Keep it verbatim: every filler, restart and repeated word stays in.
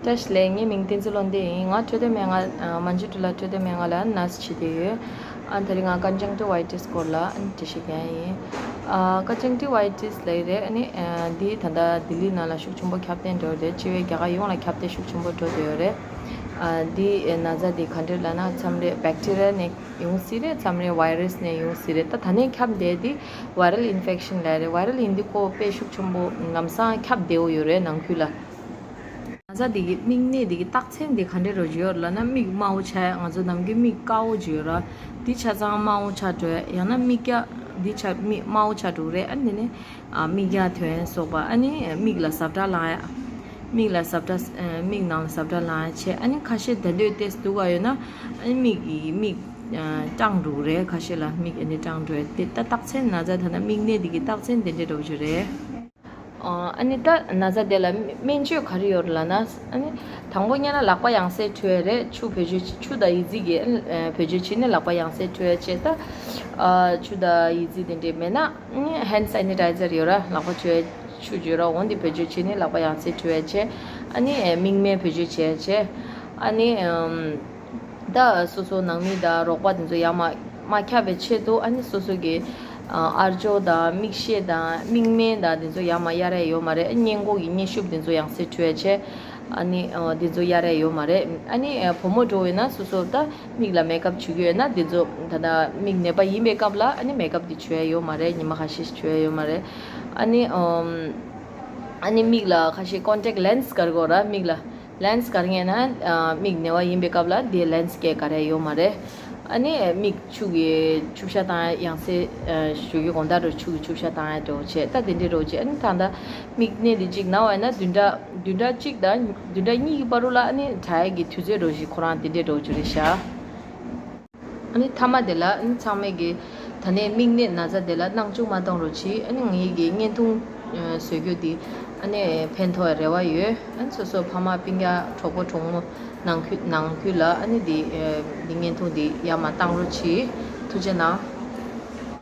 བཀྲ་ཤིས་བདེ་ལེགས། ངའི་མིང་བསྟན་འཛིན་བློ་ལྡན་ཡིན། ང་འཕྲོད་བསྟེན་སྨན་ཁང་། ཨ། མན་ཇུ་ཊི་ལ་འཕྲོད་བསྟེན་སྨན་ཁང་ལ་ནར་སི་བྱེད་བསྡད་ཡོད། ཨ། དེ་རིང་ང་ཀོན་ཇང་ཊི་ཝའི་ཊི་སི་སྐོར་ལ་འགྲེལ་བཤད་རྒྱག་ཡིན། ཨ། ཀོན་ཇང་ཊི་ཝའི་ཊི་སི་ལབ་ཡི་རེད། ཨ་ནི། ཨ། འདི་ད་ལྟ་ལྡི་ལི་ནང་ལ་ཤུགས་ཆེན་པོ་ཁྱབ་གདལ་འགྲོ་རེད། སྤྱི་བའི་རྒྱ་གར་ཡོངས་ལ་ཁྱབ་གདལ་ཤུགས་ཆེན་པོ་འགྲོ་བསྡད་ཡོད་རེད། ཨ། འདི་ན་ཚ་འདི་ག་འདྲས་ལབ་ན། མཚམས་རེ་བེག་ཊི་རི་ཡ་ནས་ཡོང་སྲིད་རེད། མཚམས་རེ་ཝའི་ར་སི་ནས་ཡོང་སྲིད་རེད། ད་ད་ནས་ཁྱབ་གདལ་འདི་ཝའི་རལ་ཨིན་ཕེག་ཤན་ལབ་རེད། ཝའི་རལ་ཡིན་འདི་ཁོ་དཔེ་ཤུགས་ཆེན་པོ་ལམ་སང་ཁྱབ་བསྡད་ཡོད་རེད་ནང་ཁུལ་ལ། ན་ཚ་འདི་གི་མིག་ནད་འདི་གི་རྟགས་མཚན་འདི་ག་འདྲས་རོ་ཅིག་ཡོད་ལབ་ན། མིག་དམར་པོ་ཆགས། ང་ཚོ་ནམ་རྒྱུན་མིག་དཀར་པོ་ཅིག་ཡོད་ར། འདི་ཆ་ཚང་དམར་པོ་ཆགས་འགྲོ། ཡང་ན་མིག་རྒྱ་འདི་ཆ་མིག་དམར་པོ་ཆགས་འགྲོ་རེད། ཨ་ནི་ནི། ཨ། མིག་རྒྱ་ཐོན་སོགས་པ། ཨ་ནི་མིག་ལ་ཟབ་དྲགས་ལངས་ཡ། མིག་ལ་ཟབ་དྲགས། ཨ། མིག་ནང་ལ་ཟབ་དྲགས་ལངས་ཡ་བྱས། ཨ་ནི་ཁ་ཤས་ད་འདོད་ཏེ་སྡུག་ག་ཡོད་ན། ཨ་ནི་མིག་གི་མིག་ཨ། སྐྲངས་འགྲོ་རེད། ཁ་ཤས་ལ་མིག་ཨ་ནི་སྐྲངས་འགྲོ་ཡ་དེ་ད་རྟགས་མཚན། ན་ཚ་ད་ལྟ་མིག་ནད་འདི་གི་རྟགས་མཚན་དེ་འདྲས་འདྲ་པོ་ཅིག་རེད། ཨ། ཨ་ནི་ད་ན་ཚ་དེ་ལ་སྨན་བཅོས་ག་རེ་ཡོད་ལབ་ན། ཨ་ནི་དང་པོ་ཉལ་ན་ལག་པ་ཡང་སེ་འཁྲུ་ཡ་རེད། ཆུ་བེད་སྤྱོད། ཆུ་དང་ཡི་ཙི་གིས། ཨ། བེད་སྤྱོད་བྱས་ནས་ལག་པ་ཡང་སེ་འཁྲུ་ཡ་བྱས། ད། ཨ། ཆུ་དང་ཡི་ཙི་དེ་འདྲས་མེད་ན། ཨ་ནི་ཧེན་ཌི་སེ་ནི་ཊའི་ཛར་ཡོད་ར། ལག་པ་འཁྲུ་ཡ་ཆུ་ཡོད་ར། འོ་འདི་བེད་སྤྱོད་བྱས་ནས་ལག་པ་ཡང་སེ་འཁྲུ་ཡ་བྱས། ཨ་ནི་མིག་སྨན་བེད་སྤྱོད་བྱས་བྱས། ཨ་ནི། ཨམ། ད་སོ་སོ་ནང་མི་དང་རོགས་པ་དེ་ཚོ་ཡར་མར་མ་ཁྱབ་པའི་ཆེད་དུ། ཨ་ནི་སོ་སོ་གི། ཨ། ཨར་ཅོག་དང་མིག་ཤེལ་དང་མིག་སྨན་དང་དེ་ཚོ་ཡར་མར་གཡར་ཡ་ཡོད་མ་རེད། སྔས་མགོ་གི་སྔས་ཤུབས་དེ་ཚོ་ཡང་སེ་འཁྲུ་ཡ་བྱས། ཨ་ནི། ཨ། དེ་ཚོ་གཡར་ཡ་ཡོད་མ་རེད། ཨ་ནི། ཨ། བུ་མོ་འདྲ་པོ་ཡིན་ན་སོ་སོ་ད་མིག་ལ་མེག་ཨབ་བྱུག་གི་ཡོད་ན། དེ་ཚོ་ད་ལྟ་མིག་ནད་པ་ཡིན་པའི་སྐབས་ལ། ཨ་ནི་མེག་ཨབ་དེ་བྱུག་ཡ་ཡོད་མ་རེད། ཉི་མ་ཁ་ཤས་ཤིག་བྱུག་ཡ་ཡོད་མ་རེད། ཨ་ནི། ཨམ། ཨ་ནི་མིག་ལ་ཁ་ཤས་ཀོན་ཊེག་ལེན་སི་ག་རེ་གོ་ར། མིག་ལ་ལེན་སི་ག་རེ་ངེས་ན། ཨ། མིག་ནད་པ་ཡིན་པའི་སྐབས་ལ་དེ་ལེན་སི་སྐྱེ་ག་རེ་ཡོད་མ་རེད། ཨ་ནི་མིག་ཆུ་གི་ཆུ་བཤལ་བཏང་ཡ། ཡང་སེ། ཨ། ཞུ་རྒྱུ་དགོངས་དག་འགྲོ། ཆུ་གི་ཆུ་བཤལ་བཏང་ཡ་འགྲོ་བྱས། ད་དེ་འདྲས་འགྲོ་བྱས། ཨ་ནི་ད་ལྟ་མིག་ནད་དེ་གཅིག་ན་བ་ཡིན་ན་བདུན་ཕྲག་བདུན་ཕྲག་གཅིག་དང་བདུན་ཕྲག་གཉིས་ཀྱི་བར་དུ་ལ། ཨ་ནི་དྲག་ཡ་གི་དུས་ཚོད་འགྲོ་ཞིག་ཁོ་རང་དེ་འདྲས་འགྲོ་རྒྱུ་རེད་ཤག་ཨ་ནི་མཐའ་མ་དེ་ལ། ཨ་ནི་ཚང་མས་ཀྱི་ད་ནས་མིག་ནད་ན་ཚ་དེ་ལ་སྣང་ཆུང་མ་གཏོང་རོགས་གྱིས། ཨ་ནི་ངའི་གི་བརྙན་ཐུང་བཟོ་རྒྱུ་འདི་ཨ་ནི་ཕན་ཐོགས་རེ་བ་ཡོད། ཨ་ནི་སོ་སོ་ཕ་མ་སྤུན་ཀྱག་གྲོགས་པོ་གྲོགས་མོ་ནང་ཁུལ་ནང་ཁུལ་ལ། ཨ་ནི་འདི་འདི་བརྙན་ཐུང་འདི་ཡར་མར་བཏང་རོགས་གྱིས། ཐུགས་རྗེ་གནང་།